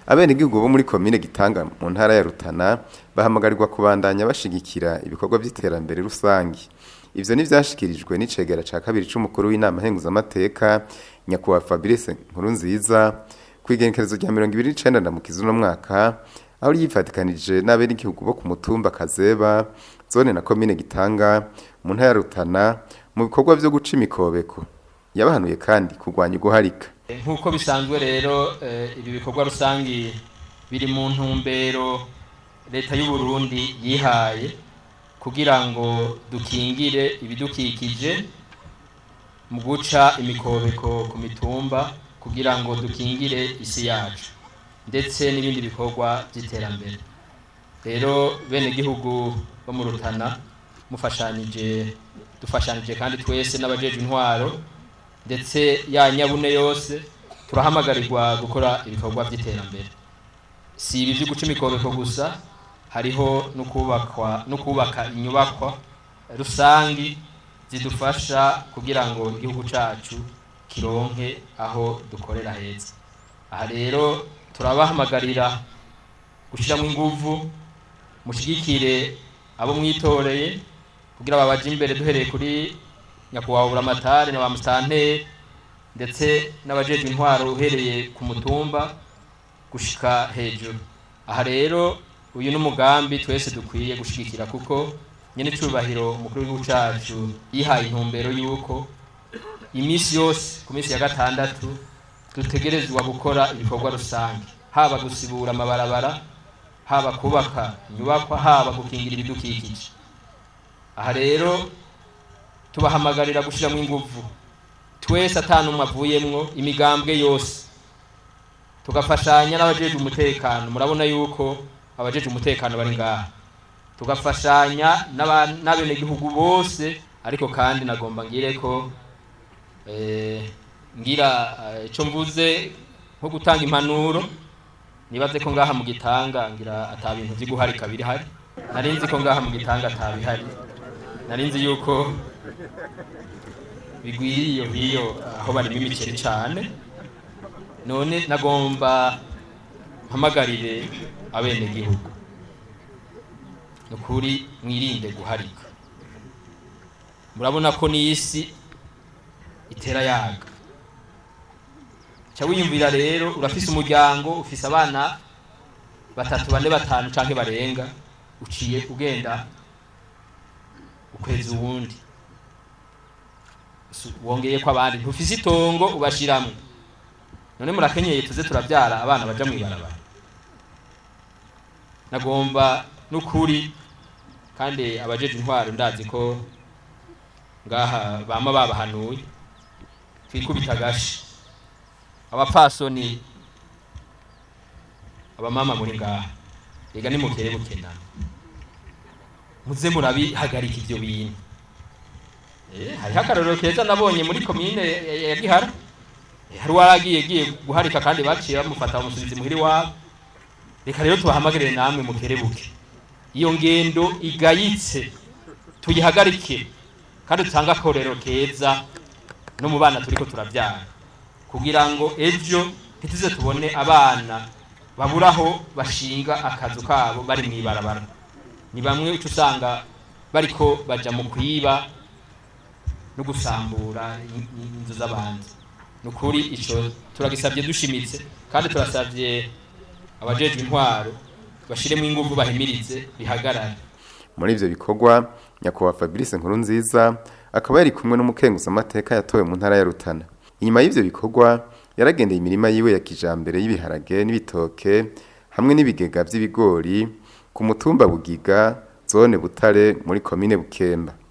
Abenegihugu bo muri komine Gitanga mu ntara ya Rutana bahamagarirwa kubandanya bashigikira ibikorwa vy'iterambere rusangi. Ivyo nivyashikirijwe n'icegera ca kabiri c'umukuru w'inama nkenguzamateka, nyakubahwa Fabrice Nkurunziza, kw'igenekerezo rya 29 Ndamukiza uno mwaka, aho yifatikanije n'abenegihugu bo ku mutumba Kazeba, zone na komine Gitanga, mu ntara ya Rutana, mu bikorwa vyo guca imikobeko. Yabahanuye kandi kurwanya uguharika. Nk'uko bisanzwe rero, ibi bikorwa rusangi biri mu ntumbero leta y'u Burundi yihaye kugira ngo dukingire ibidukikije mu guca imikobeko ku mitumba, kugira ngo dukingire isi yacu, ndetse n'ibindi bikorwa by'iterambere. Rero bene gihugu bo mu Rutana, mufashanije, dufashanije kandi twese n'abajeje intwaro, ndetse ya nyabune yose, turahamagarirwa gukora ibikorwa by'iterambere. Si ibi byo guca imikobeko gusa, hariho no kubakwa no kubaka inyubakwa rusangi zidufasha kugira ngo igihugu cacu kironke aho dukorera heza. Aha rero turabahamagarira gushyiramo inguvu, mushigikire abo mwitoreye kugira babaje imbere, duhereye kuri nyakubahwa Buramatari na ba musitanteri, ndetse n'abajejwe intwaro uhereye ku mutumba gushika hejuru. Aha rero uyu ni umugambi twese dukwiye gushigikira, kuko nyene icubahiro umukuru w'igihugu cacu yihaye intumbero y'uko iminsi yose ku minsi ya gatandatu dutegerezwa gukora ibikorwa rusange, haba gusibura amabarabara, haba kubaka inyubakwa, haba gukingira ibidukikije. Aha rero tubahamagarira gushyiramo inguvu twese, atanumwe avuyemwo, imigambwe yose, tugafashanya n'abajejwe umutekano. Murabona yuko abajejwe umutekano bari ngaha, tugafashanya n'abenegihugu bose. Ariko kandi nagomba ngire ko ngira ico mvuze nko gutanga impanuro. Nibaze ko ngaha mu Gitanga ngira ata bintu vy'iguharika biri hari. Narinzi ko ngaha mu Gitanga atabihari, narinzi yuko bigwiriye iyo hiyo aho barima imiceri cane. None nagomba mpamagarire abenegihugu, nukuri mwirinde guharika. Murabona ko n'isi itera yaga. Ca wiyumvira rero, urafise umuryango, ufise abana batatu, bane, batanu canke barenga, uciye ugenda ukwezi uwundi wongeye ko abandi, ntufise itongo ubashiramwo. None murakenyeye tuze turavyara abana baja mw'ibarabara? Nagomba n'ukuri kandi abajeje intwaro, ndazi ko ngaha bama babahanuye, twikubita agashi. Abapfasoni, abamama muri ngaha, rega nimukere bukenana, muze murabihagarika ivyo bintu. Hariho akarorero keza nabonye muri komine ya Gihara. Hari uwaragiye giye guharika kandi baciye bamufata bamusubiza imuhira iwabo. Reka rero tubahamagarire namwe mukerebuke, iyo ngendo igayitse tuyihagarike, kandi dutange akarorero keza no mu bana turiko turavyara, kugira ngo ejo ntituze tubone abana baburaho bashinga akazu kabo bari mw'ibarabara. Ni bamwe uca usanga bariko baja mu kwiba no gusambura inzu z'abandi. Ni ukuri ico turagisabye dushimitse, kandi turasabye abajejwe intwaro bashiremo inguvu, bahimirize bihagarare. Muri ivyo bikorwa, nyakubahwa Fabrice Nkurunziza akaba yari kumwe n'umukenguzamateka yatowe mu ntara ya Rutana. Inyuma y'ivyo bikorwa yaragendeye imirima yiwe ya kijambere y'ibiharage n'ibitoke hamwe n'ibigega vy'ibigori ku mutumba Bugiga, zone Butare, muri komine Bukemba.